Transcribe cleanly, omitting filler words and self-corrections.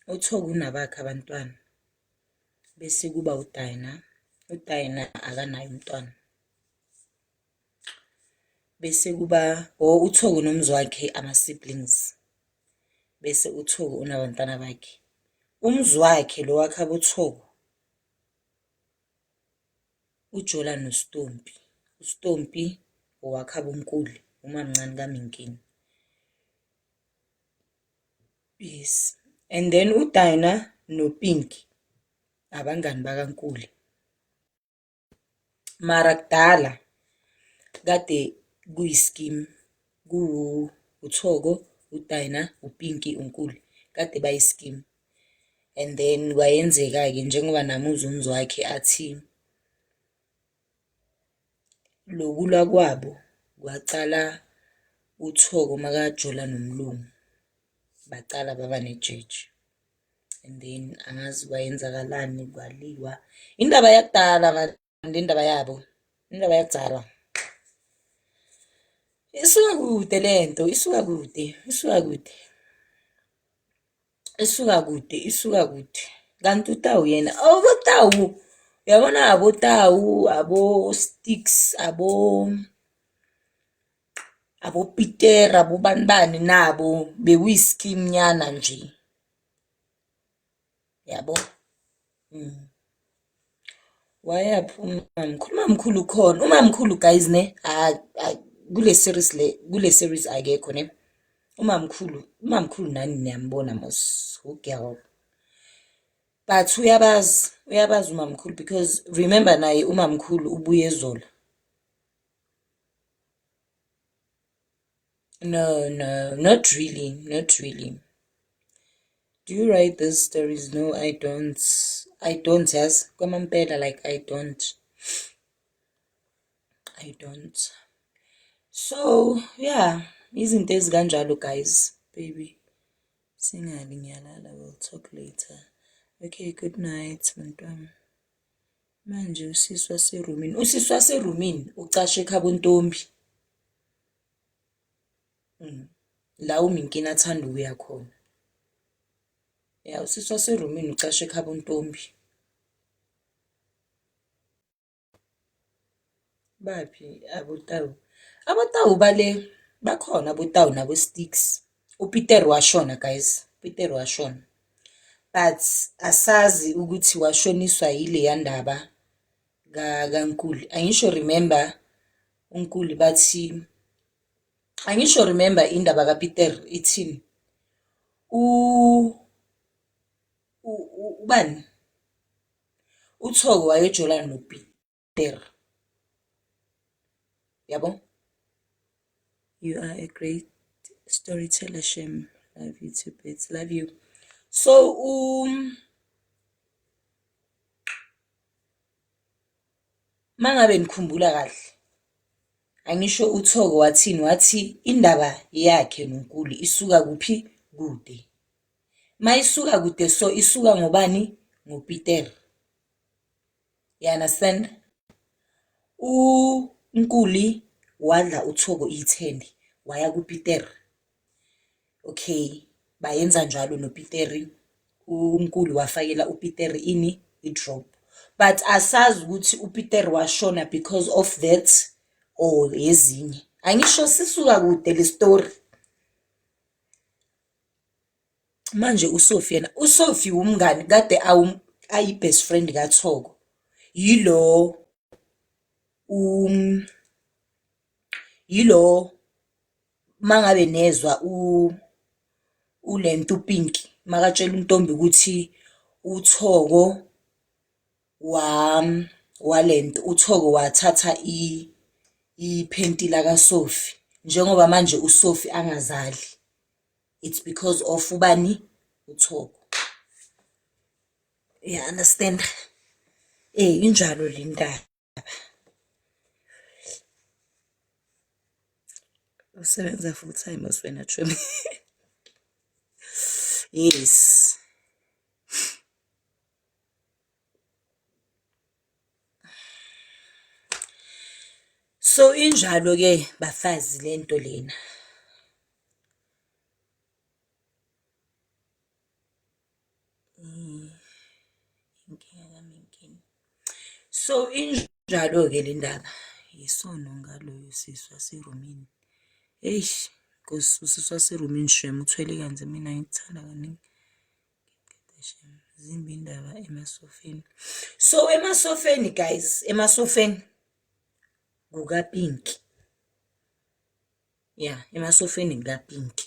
UThoko unabakhe abantwana bese kuba uDayina. UDayina akanaye umntwana. Bese kuba or uThoko noMzwakhe ama-siblings. Bese uThoko unabantwana bakhe. UMzwakhe lo wakhabo Thoko ujola noStompi. UStompi owakhabo Nkuli, umamncane kaMinkini. Yes. And then uDayina noPinky abangani bakaNkuli. Mara kudala kade kuyi-scheme uThoko, uDayina, uPinky, uNkuli kade bayi-scheme. And then kwayenzeka-ke njengoba namuzwa uMzwakhe athi lokulwa kwabo kwacala uThoko makajola nomlungu, bacala baba nejeje. And then angazi kwayenzakalani kwaliwa. Indaba yakudala mani indaba yabo, indaba yakudala. Isuka kude lento, isuka kude, isuka kude. Isuka kude, isuka kude. Kanti uTawu yena, aboTawu, uyabona aboTawu, abo-Sticks, abo aboPeter, abobani bani nabo bekuyi-scheme nyana nje. Yabo? Wayaphi umamkhulu? Umamkhulu ukhona. Umamkhulu guys ne, kule series le, kule series akekho ne. Umamkhulu, umamkhulu nani niyambona mos, u-girl. But uyabazi, uyabazi umamkhulu because remember naye umamkhulu ubuye ezola. No, no, not really, not really. Do you write these stories? No, I don't. I don't, yazi. Kwamampela, like I don't. I don't. So, yeah, izinto ezikanjalo guys, baby. Singali ngiyalala, we'll talk later. Okay, good night, mntwami. Manje usisi waserumini, usisi waserumini ucashe ekhabo Ntombi. La uMinkini athanda ukuya khona. Ya, usisi waserumini ucashe ekhabo Ntombi. Baphi aboTawu? AboTawu bale bakhona aboTawu nabo-Sticks. UPeter washona guys, uPeter washona. But asazi ukuthi washoniswa yileya ndaba kaNkuli. Angisho remember uNkuli bathi, angisho remember indaba kaPeter ithini? Ubani? UThoko wayejola noPeter. Yabo? You are a great storyteller, Shem. Love you to bits. Love you. So, mangabe nikhumbula kahle, angisho uThoko wathini, wathi indaba yakhe noNkuli isuka kuphi? Kude. Mayisuka kude so isuka ngobani? NgoPeter. You understand? UNkuli wadla uThoko ithende waya kuPeter. Okay, bayenza njalo noPeter. UNkuli wafakela uPeter ini? I-drop. But asazi ukuthi uPeter washona because of that or ezinye. Angisho sisuka kude le story. Manje uSophie yena, uSophie umngani kade ayi-best friend kaThoko. Yilo yilo mangabe nezwa ulento uPinky makatshela uNtombi ukuthi uThoko walento uThoko wathatha iphenti lakaSophie njengoba manje uSophie angazali. It's because of ubani? UThoko. You understand? Eh, injalo le ndaba. Usebenza full time mos wena chomi. Yes. So injalo ke bafazi lento lena. again. So injalo-ke le ndaba. Yisono ngaloyo sisi waserumini. Eish, Nkosi, usisi waserumini shem uthwele kanzima, mina ngikuthanda kaningi. Shem, zimbi indaba emasofeni. So emasofeni guys, emasofeni kukaPinki. Ya, emasofeni kukaPinki.